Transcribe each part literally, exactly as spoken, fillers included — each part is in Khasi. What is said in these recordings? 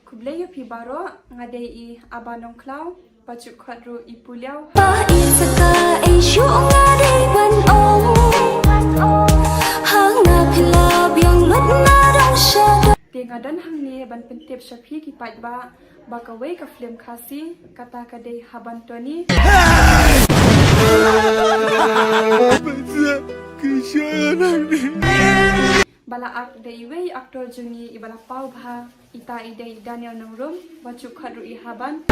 Khublei ïa phi baroh, nga dei i Aba Nongkhlaw, ba ju khot ruh i Puliaw. Ba i saka ei shu nga dei ban ong. Ha nga phi la biang lut na dong sha dong. Te nga don hangne ban pyntip sha phi ki paidbah ba kawei ka film Khasi, kata ka dei Haban Tony. Ba la ak da iwei i actor jong ngi iba la paw bha, ita i dei Daniel Nongrum, ba ju khot ruh i Haban.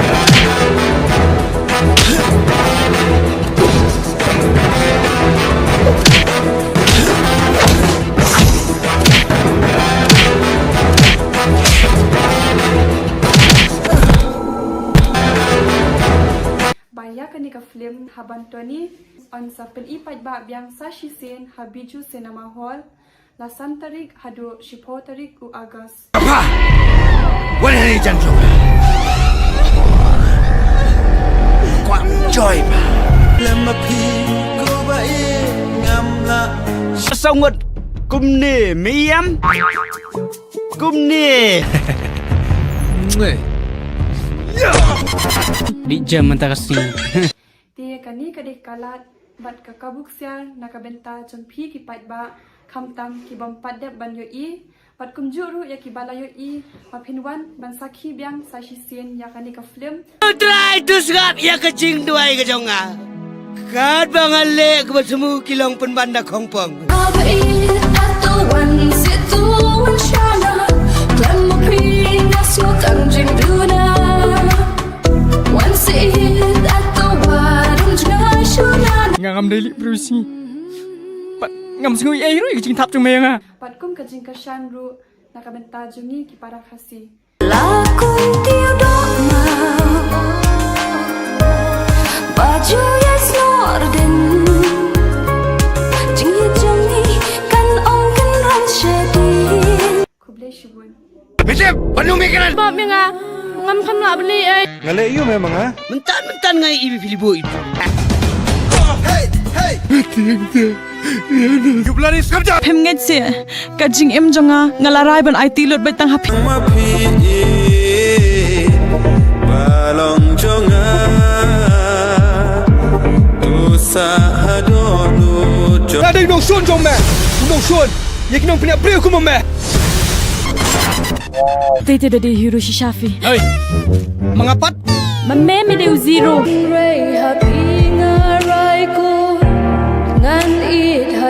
Ba ïa kane ka film Haban Tony yn sa pyni paidbah biang sa shisien ha Bijou Cinema Hall, la san tarik haduh shiphew tarik u August. Apa! Wan hani jan jong. Kwah joy ba. Lem ma phi ko ba i ngam la. Sawngut kumne miyam. Kumne. Di jam mynta ka sngi. Te kane ka dei ka lad bad ka kabu ksiar na ka bynta jong phi ki paidbah, khamtam ki bym pat dep ban ïohi, bad kumjuh ruh ïa kiba la ïohi, ba phin wan ban sakhi biang sa shisien ïa kane ka film. Trai tu sngap ïa ka jingduwai ka jong nga. Katba nga leh kaba smu ki long pynban da khongpong. Aba i atu wan situ wan shana, khlem ma phi nga sngewtang jingduna. Wan siit atu wan jngai shuna. Nga ngam dei lih briew sngi. Pat ngam sngew ei ruh ïa ka jingthap jong me ïa nga. Pat kum ka jingkyrshan ruh na ka bynta jong ngi ki para Khasi. La kum tiu dok ma. Ba ju ïa snor den. Jingïeit jong ngi kan ym kynran shadien. Khublei shibun. Mitim, panu mi kynran. Bap mi nga. Ngam kham lah beli ai. Nga leh ïu me ma nga. Myntan myntan nga i bi phi li boi. Hey, hey. Ïu bloody skam ja. Phim ngeit seh ka jingim jong nga, nga la rai ban aiti lut beit tang ha phi. Ma phi ba long jong nga. Tu sa ha do nu jong. Nga dei nongshun jong me. Nongshun. Ïa ki nongpynïap briew kum me. Te te da dei hero shisha phi. Oi. Ma nga pat. Ma me me dei u zero. Rei ha phi nga rai ko. Ngan ïeit ha